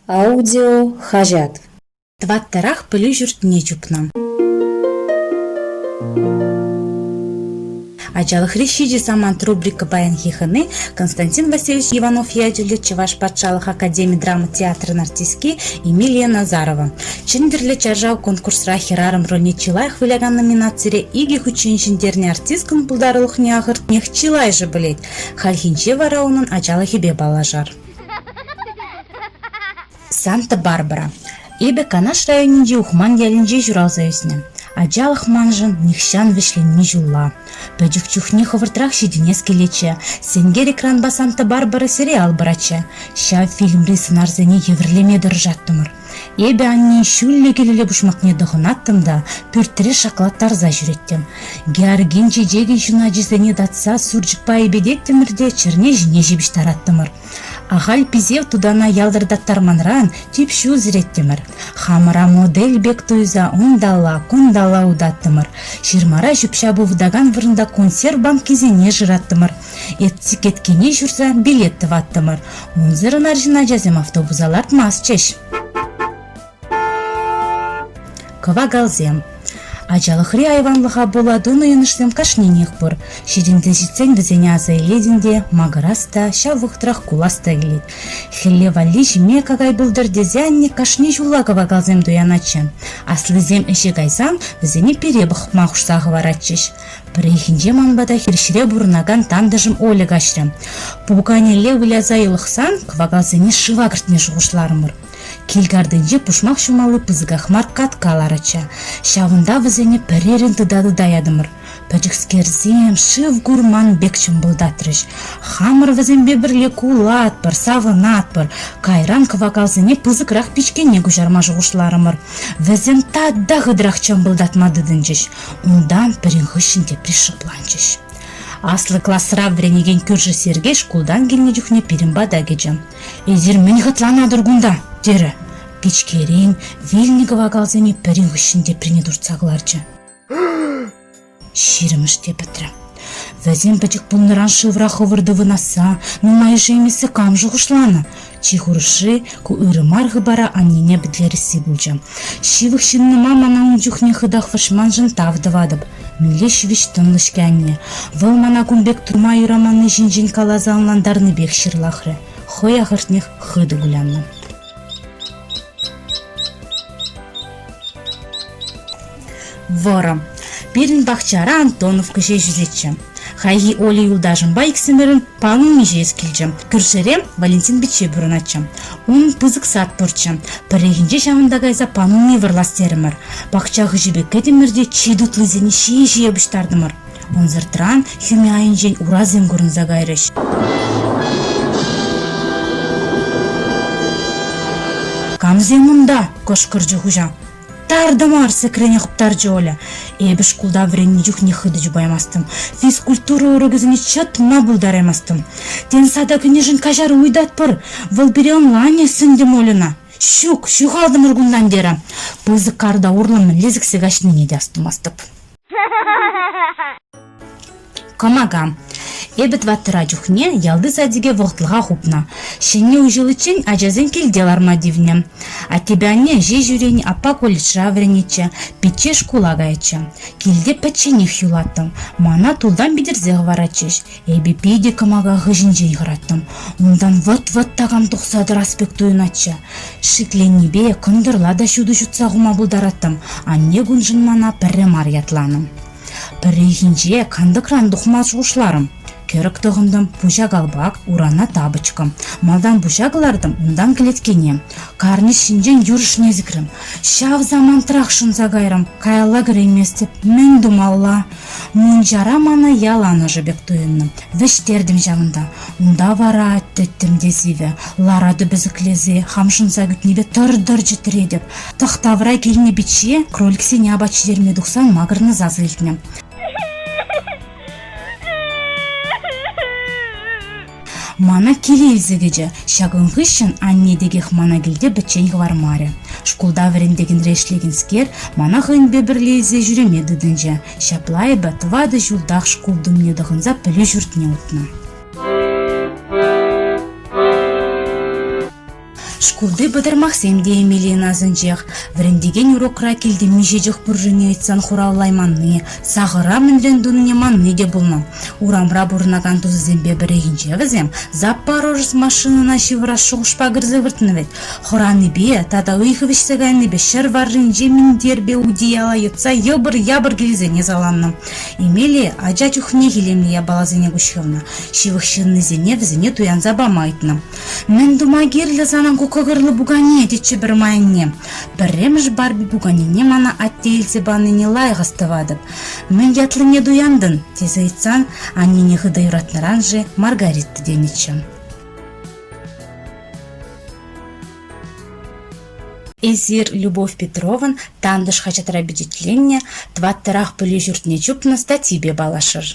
Аудио хаҫат. Тӑваттӑрах пӗлӳ ҫуртне чупнӑ. Ачалӑхри ҫичӗ самант рубрика паянхи хӑни Константин Васильевич Иванов ячӗллӗ Чӑваш патшалӑх академи драма театрӗн артистки Эмилия Назарова. Чӗнтӗрлӗ чаршав конкурсра хӗрарӑм рольне чи лайӑх вылякан номинацире икӗ хутчен ҫӗнтернӗ артисткӑн пултарулӑхне ахӑртнех чылайӑшӗ пӗлет. Хальхинче вара унӑн ачалӑхӗпе паллашар. Санта-Барбара. Эпӗ Канаш районӗнчи Ухман ялӗнче ҫуралса ӳснӗ. Ачалӑх маншӑн нихҫан вӗҫленми ҫулла. Пӗчӗк чухне хӑвӑртрах ҫитӗнес килетчӗ. Сенкер экранпа Санта-Барбара сериал пыратчӗ. Ҫав фильмри сӑнарсене евӗрлеме тӑрӑшаттӑмӑр. Эпӗ аннен ҫӳллӗ кӗлӗле пушмакне тӑхӑнаттӑм та пӳртре шаклаттарса ҫӳреттӗм. Георгин чечекӗн ҫуначӗсене татса сурчӑкпа йӗпететтӗмӗр те чӗрне ҫине ҫыпӑҫтараттӑмӑр. Ахаль писев тутана ялтӑртаттарманран тип ҫу сӗреттӗмӗр. Хамӑра модель пек туйса унталла, кунталла утаттӑмӑр. Ҫырмара ҫӳп-ҫап ывӑтакан вырӑнта консерв банкисене шыраттӑмӑр. Этикеткине ҫурса билет тӑваттӑмӑр. Унсӑрӑн арҫын ачасем автобуса лартмастчӗҫ. Кӑвакалсем. Ачалӑхри айванлӑха пула тунӑ йӑнӑшсем кашнинех пур. Ҫитӗнсе ҫитсен вӗсене аса илетӗн те макӑрас та, ҫав вӑхӑтрах кулас та килет. Хӗлле валли ҫиме какай пултӑр тесе анне кашни ҫулла кӑвакалсем туянатчӗ. Аслисем ӗҫе кайсан вӗсене пире пӑхма хушса хӑваратчӗҫ. Пӗррехинче ман пата хирӗҫре пурӑнакан тантӑшӑм Оля каҫрӗ. Пуканелле выляса йӑлӑхсан кӑвакалсене шыва кӗртме шухӑшларӑмӑр. Кил картинче пушмак ҫумалли пысӑках мар катка ларатчӗ. Ҫавӑнта вӗсене пӗрерӗн тыта-тыта ятӑмӑр. Пӗчӗкскерсем шыв курман пек чӑмпӑлтатрӗҫ. Хамӑр вӗсемпе пӗрле кулатпӑр, савӑнатпӑр. Кайран кӑвакалсене пысӑкрах пичкене куҫарма шухӑшларӑмӑр. Вӗсем тата хытӑрах чӑмпӑлтатма тытӑнчӗҫ. Унтан пӗрин хыҫҫӑн тепри шӑпланчӗҫ. Аслӑ класра вӗренекен кӳршӗ Сергей шкултан килнӗ чухне пирӗн пата кӗчӗ. «Эсир мӗн хӑтланатӑр кунта?» терӗ. Пичкерен вилнӗ кӑвакалсене пӗрин хыҫҫӑн теприне туртса кӑларчӗ. Ҫирӗмӗш те пӗтрӗ. Вӗсем пӗчӗк пулнӑран шывра хӑвӑрт ывӑнасса, нумайӑшӗ имессе кам шухӑшланӑ? Чи хурӑшши ку ырӑ мар хыпара аннене пӗтересси пулчӗ. Ҫывӑх ҫыннӑма мана ун чухне хытах вӑрҫманшӑн тав тӑватӑп. Мӗнле ҫивӗч тӑнлӑ-ҫке анне. Вӑл мана кун пек тума юраманни ҫинчен каласа ӑнлантарнипех ҫырлахрӗ. Хӑй ахӑртнех хытӑ куляннӑ. Вӑрӑ. Пирӗн пахчара Антоновка ҫеҫ ӳсетчӗ. Хайхи Оля юлташӑмпа иксӗмӗрӗн панулми ҫиес килчӗ. Кӳршӗре Валентин пичче пурӑнатчӗ. Унӑн пысӑк сад пурччӗ. Пӗррехинче ҫавӑнта кайса панулми вӑрлас терӗмӗр. Пахча хыҫӗпе кӗтӗмӗр те чи тутлисене ҫие-ҫие пуҫтартӑмӑр. Ӑнсӑртран хӳме айӗнчен урасем курӑнса кайрӗҫ. «Камсем унта?» — кӑшкӑрчӗ хуҫа. Тартӑмӑр, сӗкрене хыптарчӗ Оля. Эпӗ шкулта вӗреннӗ чухне хытӑ чупаймастӑм. Физкультура урокӗсене чӑтма пултараймастӑм. Тен, сада кӗнӗшӗн каҫару ыйтатпӑр. Вӑл пире ӑнланӗ, сӗнтӗм Ольӑна. Ҫук, ҫухалтӑмӑр кунтан терӗ. Пысӑк карта урлӑ мӗнле сиксе каҫнине те астумастӑп. Кӑмака. Эпӗ тӑваттӑра чухне ялти садике вӑхӑтлӑха хупнӑ. Ҫӗнни уҫӑличчен ачасен килте ларма тивнӗ. Аттепе анне ӗҫе ҫӳренӗ, аппа колледжра вӗренетчӗ, пичче шкула каятчӗ. Килте пӗчченех юлаттӑм. Мана тултан питӗрсе хӑваратчӗҫ. Эпӗ питӗ кӑмака хыҫӗнчен хӑраттӑм. Унтан вӑт-вӑт такам тухса тӑрас пек туйӑнатчӗ. Шикленнипе кӑнтӑрла та ҫутӑ ҫутса хума пултараттӑм. Анне куншӑн мана пӗрре мар ятланӑ. Пӗррехинче кантӑкран тухма шухӑшларӑм. Кӗрӗк тӑхӑнтӑм, пуҫа калпак, урана тапочка. Малтан пуҫа кӑлартӑм, унтан кӗлеткене. Карнис ҫинчен юр ӑшне сикрӗм. Ҫав самантрах шӑнса кайрӑм, каялла кӗрейместӗп. Мӗн тумалла? Мунчара мана ялан ӑшӑ пек туйӑннӑ. Вӗҫтертӗм ҫавӑнта. Унта вара тӗттӗм те сивӗ. Ларатӑп ӗсӗклесе, хам шӑнса кӳтнипе тӑр-тӑр чӗтретӗп. Тӑхтавра килнӗ пичче кроликсене апат ҫитерме тухсан макӑрнӑ сасӑ илтнӗ. Мана киле илсе кӗчӗ. Ҫакӑн хыҫҫӑн анне текех мана килте пӗччен хӑвармарӗ. Шкулта вӗрентекенре ӗҫлекенскер мана хӑйӗнпе пӗрле илсе ҫӳреме тытӑнчӗ. Ҫапла эпӗ тӑватӑ ҫултах шкул тумне тӑхӑнса пӗлӳ ҫуртне утнӑ. Шкулти пӑтӑрмахсем те Эмилийӑн асӗнчех. Вӗрентекен урокра килте миҫе чӑх пуррине ыйтсан хуравлайманни, сахӑра мӗнрен тунине манни те пулнӑ. Урамра пурӑнакан тусӗсемпе пӗррехинче вӗсем Запорожец машинӑна ҫывӑрас шухӑшпа кӗрсе выртнӑ вӗт. Хӑранипе тата ыйхӑ вӗҫсе кайнипе ҫӗр варринче минтерпе утияла йӑтса йӑпӑр-япӑр килсене саланнӑ. Эмеле ача чухнех илемлӗ япаласене куҫ хывнӑ, ҫывӑх ҫыннисене вӗсене туянса пама ыйтнӑ. «Мӗн тума кирлӗ санӑн ку кӑкӑрлӑ пукане?» тетчӗ пӗрмай анне. Пӗрремӗш Барби пуканене мана атте илсе панине лайӑх астӑватӑп. «Мӗн ятлине туянтӑн?» тесе ыйтсан аннене хытӑ юратнӑран-ши Маргарита тенӗччӗ. Эсир Любовь Петрован «Тантӑш» хаҫатра пичетленнӗ «Тӑваттӑрах пӗлӳ ҫуртне чупнӑ» статйипе паллашӑр.